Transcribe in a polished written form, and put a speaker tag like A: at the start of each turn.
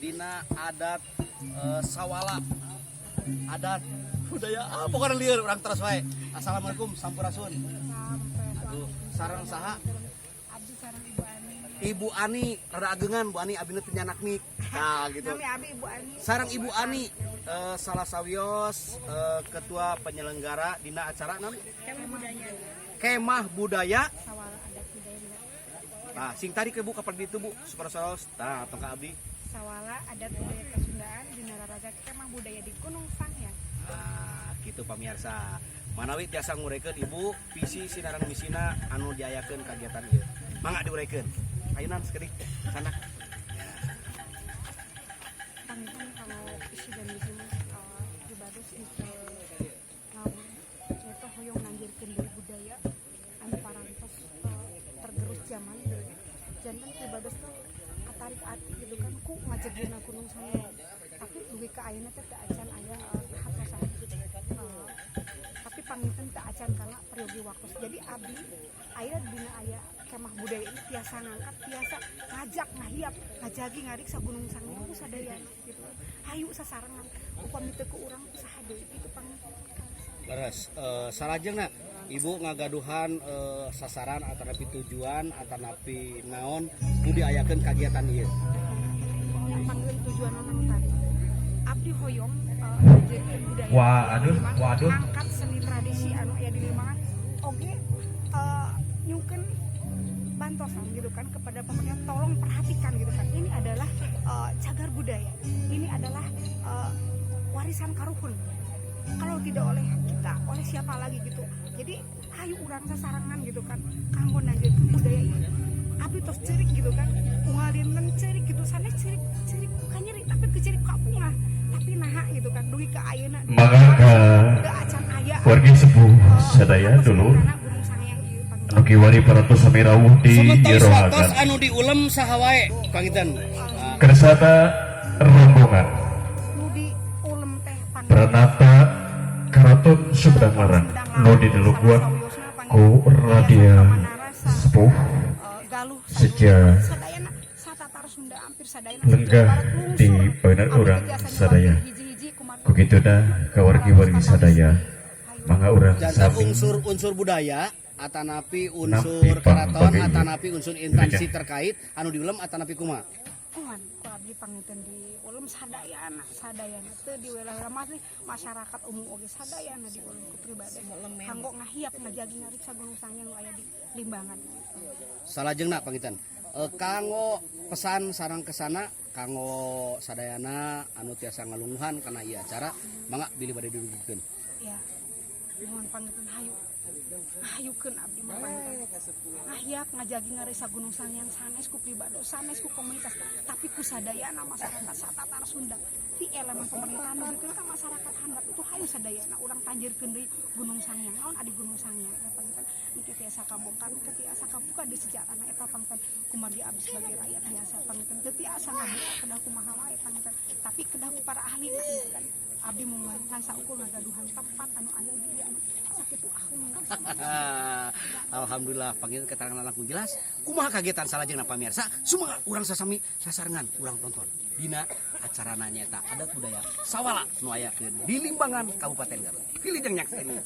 A: dina adat sawala adat budaya, ah, pokoknya lieur urang terus wae. Assalamualaikum, sampurasun. Aduh, sareng saha?
B: Abdi sareng Ibu Ani.
A: Ibu Ani, rada agengan Bu Ani, abina teu nyandak mik. Nah, gitu.
B: Nami abdi Ibu Ani.
A: Sareng Ibu Ani, salah sawios ketua penyelenggara dina acara naon?
B: Kemah Budaya.
A: Kemah Budaya
B: Sawala Adat Budaya.
A: Nah, sing tarik ke Bu kapal ditu, Bu, supaya saos. Tah, tong ka abdi.
B: Sawala Adat Budaya Kasundaan dina raraga Kemah Budaya di Gunung Sanghyang.
A: Nah, gitu pamirsa. Manawi tiasa nguraikeun, Ibu, visi sareng misina anu diayakeun kagiatan ieu. Mangga diuraikeun. Ayunan sakedik sana.
B: Panginten kalau visi dan misi mah pribados itu naon eta hoyong nanjirkeun deui budaya anu parantos tergerus zaman gitu. Janten pribados tuh katarik ati gitu kan ku ngajegina Gunung Sanghyang, tapi dugi ka ayeuna teh teu acan aya hatosan gitu. Tapi panginten teu acan karena peryogi waktu. Jadi abdi aya dina aya kemah budaya ini tiasa ngangkat, tiasa ngajak, ngahiap, ngajagi, ngariksa Gunung Sanghyang ku sadayana gitu. Hayu sasarengan, upami teu ku urang ku saha deui gitu panginten.
A: Leres, salajengna Ibu ngagaduhan sasaran atanapi tujuan atanapi naon nu diayakeun kagiatan ieu?
B: Panggil tujuan anu tadi, abdi hoyong ngajarkeun budaya
C: Wah, aduh,
B: Limbangan,
C: waduh.
B: Ngangkat seni tradisi anu aya di Limbangan oge, nyungkeun bantosan gitu kan kepada pemerintah, tolong perhatikan gitu kan, ini adalah cagar budaya, ini adalah warisan karuhun, kalau tidak oleh kita oleh siapa lagi gitu. Jadi hayu urang sasarengan gitu kan kanggo nanjurkeun budaya ini. Abdi tos cerik gitu kan, unggal dinten cerik gitu, sanes cerik cerik bukan nyeri, tapi ke cerik kapungah, tapi naha gitu kan dugi ka ayeuna
C: Mangga ka
B: teu acan aya
C: wargi sepuh sadaya, dulur
B: karena Gunung Sanghyang ieu panginten.
C: anu kiwari parantos sami rawuh di
A: Sementara
C: jero
A: waktos
C: hagan.
A: Anu diulem saha wae panginten? Ah,
C: Kersana rombongan
B: Nu diulem teh panginten
C: Pranata Karaton Sumedang Larang nu diduluguan ku Radia Sepuh
B: Galuh
C: Seja
B: sadayana satatar Sunda hampir sadayana
C: lenggah
B: Jawa Barat
C: di
B: lungsur.
C: payunan
B: Abdi
C: urang
B: teh biasa
C: sadaya.
B: nyuwun hiji-hiji kumargi.
C: Kukituna kawargi-wargi sadaya, mangga urang
A: Janten
C: sami
A: unsur-unsur budaya atanapi unsur
C: nampi
A: keraton
C: pangpage ieu.
A: Atanapi unsur instansi
C: Demikian.
A: Terkait anu diulem atanapi kumaha?
B: Kuman ku abdi panginten diulem sadayana, sadayana teu diwelah masih masyarakat umum oge sadayana diulem ku pribadi kanggo ngahiap, ngajagi, ngariksa Gunung Sanghyang nu aya di Limbangan.
A: Salajengna panginten, kanggo pesan sareng kesana kanggo sadayana anu tiasa ngalungguhan kana ieu acara, mangga bilih bade didugikeun.
B: Ya, mohon panginten hayu hayukeun, abdi mah panginten ngahiap, ngajagi, ngariksa Gunung Sanghyang sanes ku pribados, sanes ku komunitas, tapi ku sadayana masyarakat satatar Sunda, ti elemen pemerintahan dugikeun ka masyarakat handap itu. Hayu sadayana urang tanjirkeun deui Gunung Sanghyang. Naon adi Gunung Sanghyang ya panginten engke tiasa kabongkar, engke tiasa kabuka di sejarahna eta. Panginten kumargi abdi sebagai rakyat biasa panginten teu tiasa ngabuka, kedah kumaha wae panginten, tapi kedah ku para ahli gitu kan. Abdi mung ngan saukur ngagaduhan tempat anu aya di ieu anu sakitu ahung.
A: Alhamdulillah, panginten keterangan langkung jelas kumaha kagiatan salajengna. Pamirsa, sumangga urang sasami sasarengan urang tonton dina acarana nyaeta adat budaya sawala nu ayakeun di Limbangan, Kabupaten Garut. Pilih jeung nyakseni.